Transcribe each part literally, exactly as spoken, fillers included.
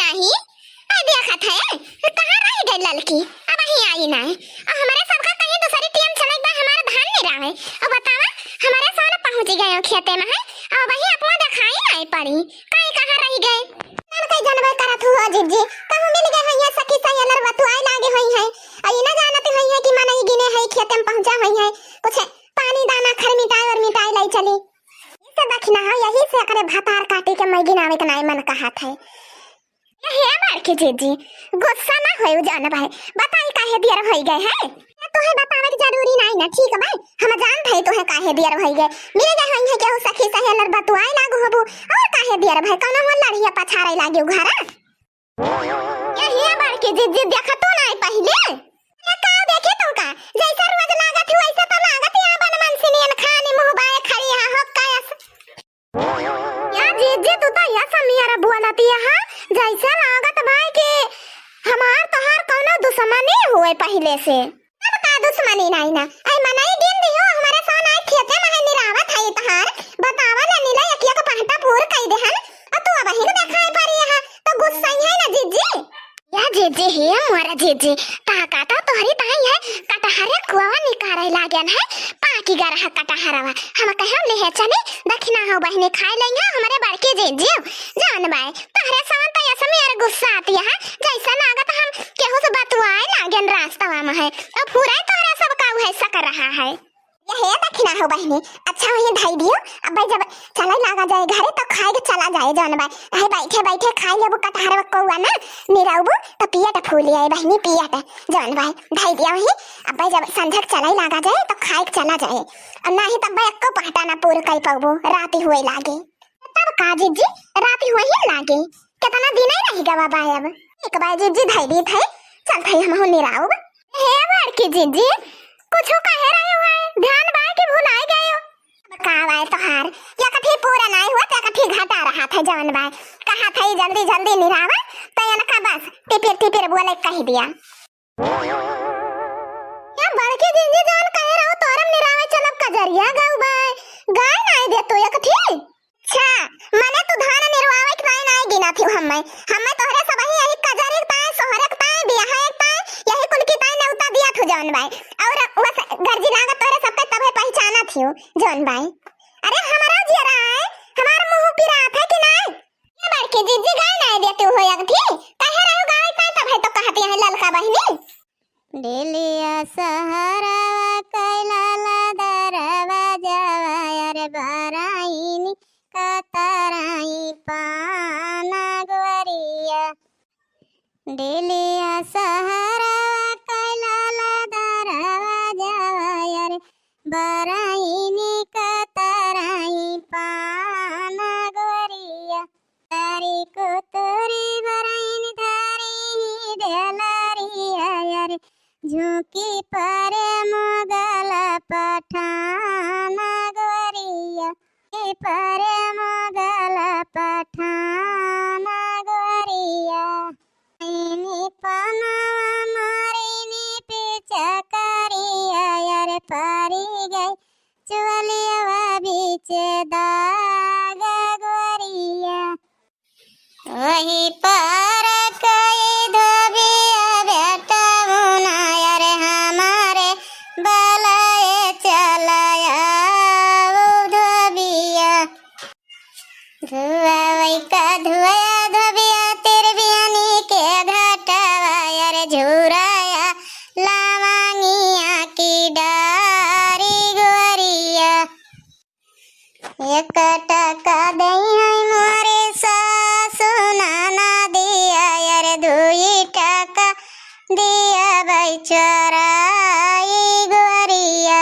नाही, आ देखत है, कहाँ रह गई ललकी? अबहीं आई नाही। आ हमरे सबका कहीं दूसरी टीम चले बा, हमारा धान नहीं रहे। अब बतावा, हमरे सामने पहुँच गए खेते में है, अब वही अपना दिखाई नहीं पड़ी, कहीं कहाँ रह गए? कल कई जनबे करत हुआ जिज्जी, कहूँ मिल गए हैं सखी सहेलर बतुआए लागे हुई है, और ये ना जानती हुई है कि मनई गिने है खेते में पहुँचा हुई है, कुछ पानी दाना खर मिटाए और मिटाए लाई चली। इसे दखिना हो, यही से एकरे भतार काटी के मैगी नावे के नाई मन कहत है। हे बड़की जिज्जी, गुस्सा ना होई जान भाई, बताई काहे देर होई गए है? ये तोहे बतावे के जरूरी नाई ना, ठीक बा? हम जानत है तोहे काहे देर होई गए। मिल गए होई है केहू सखी सहेलर बतुआए लागू होबू, और काहे देर भाई? कौनो हो लड़िया पछाड़े लागी घरा? ये हे बड़की जिज्जी, देखा तो नाई पहिले। ये का देखे तुमका? जैसा रोज लागत है वैसा तो लागत है, बन मन सिनियन खानी मुँह बाए खड़ी है, हो कायस। या जिज्जी, तू तो या समियारा बोलती है, हाँ? जैसे लागत भाई कि हमार तोहार कौनो दुश्मनी हुए पहिले से। अब का दुश्मनी नाई ना? आई मनई गिन दियो, हमारे साथ आई खेते में है निरावत है तहार। बतावा ना नीला, यकिया का पहटा पूर कई देहन, और तू अब ही देखाई पड़ी है, तो गुस्सा ही है ना जिज्जी? या जिज्जी ही है मोरा जिज्जी, ताका तो तोहरी ताई है, कटहरे कुआवा निकारे लागन है, पाकी गरहा कटहरवा। हम कहे ले है चली, दखिना हो बहिनी खाए लेंगे हमरे बड़के जिज्जी, जान बाय, तोहरे सावन तो ऐसा मेरे गुस्सा आती है, जैसा लागत हम केहू से बतुआए लागन रास्तवा में है, और पूरा तोहरे सब का है सक रहा है। यह है दखिना हो बहिनी, अच्छा वही धई दियो। अब भाई जब चले लागा जाए घरे तो खाए के चला जाए जौन बाय। अहे बैठे बैठे खाए लेबू कटहरवा कौआ ना निराउबू तो पियट फूली आए बहिनी पियट जौन बाय। धई दिया वही। अब भाई जब संझक चले लागा जाए तो खाए के चला जाए। अब नाही तब भाई एक्को पहटा ना पूर कई पाउबू, राती हुए लागे। तब का जिज्जी, राती हुए ही लागे, कितना दिन ही रह गवा बा अब। एक बार जिज्जी धई दी थे, चल थे हम हो निराउब। हे बड़की जिज्जी, कुछ कहे रहे हुए, ध्यान बाय कि भुलाए गए हो? अब का बाय तोहार, या कथी पूरा नाई हुआ, तो कथी घटा रहा था जवन बाय। कहा था ये जल्दी जल्दी निरावा, तो इनका बस टिपिर टिपिर बोले कह दिया। या बड़की जिज्जी जवन कहे रहो, तोरम निरावे चलब कजरिया गाऊ बाय, गाय नाई दे तो या कथी? अच्छा, मने तू धान निरवावे के ताई नाई गिना थी हम्मे। हम्मे तोहरे सबही यही कजरी के ताई, सोहरे के ताई, बियाहे के ताई, यही कुल की ताई नेवता दिया थू जौन बाई। और बस गर्जी लागत तोहरे सबके तबे पहचाना थी जौन बाई। अरे हमारा जियरा है, हमार मुंह पिरात है कि नाई? ये बड़की जिज्जी गाय नाई देती हो एक थी, कहे रहो गाय ताई तबे तो कहती है ललका बहिनी। डेलिया सहरवा कैला ला दरवाजवा यार बराइनी कतराई पाना गोरिया। डेलिया सहरवा कैला ला दरवाजवा यार बराइनी कतराई पाना गोरिया। तारी को तोरी बरैन धारी ही डेलारी आयर, झुकी परे मोगल पठान गोरिया, की परे मोगल पठान गोरिया। इनी पनवा मारिनी पिचकारिया यार पारी गई चोलिया बीच दाग गोरिया। वही पार कई धोबिया बेटा मुना यार हमारे बलाए चलाया वो धोबिया। धुआवै का धुआया धोबिया तिरबियानी के घाटावा यार झुराया लावांगिया की डारी गोरिया। एक टका दई है मोरे सासु नाना दिया यार दुई टका दिया भाई चोराई गोरिया।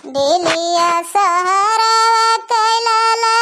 डेलिया सहरवा कैला ला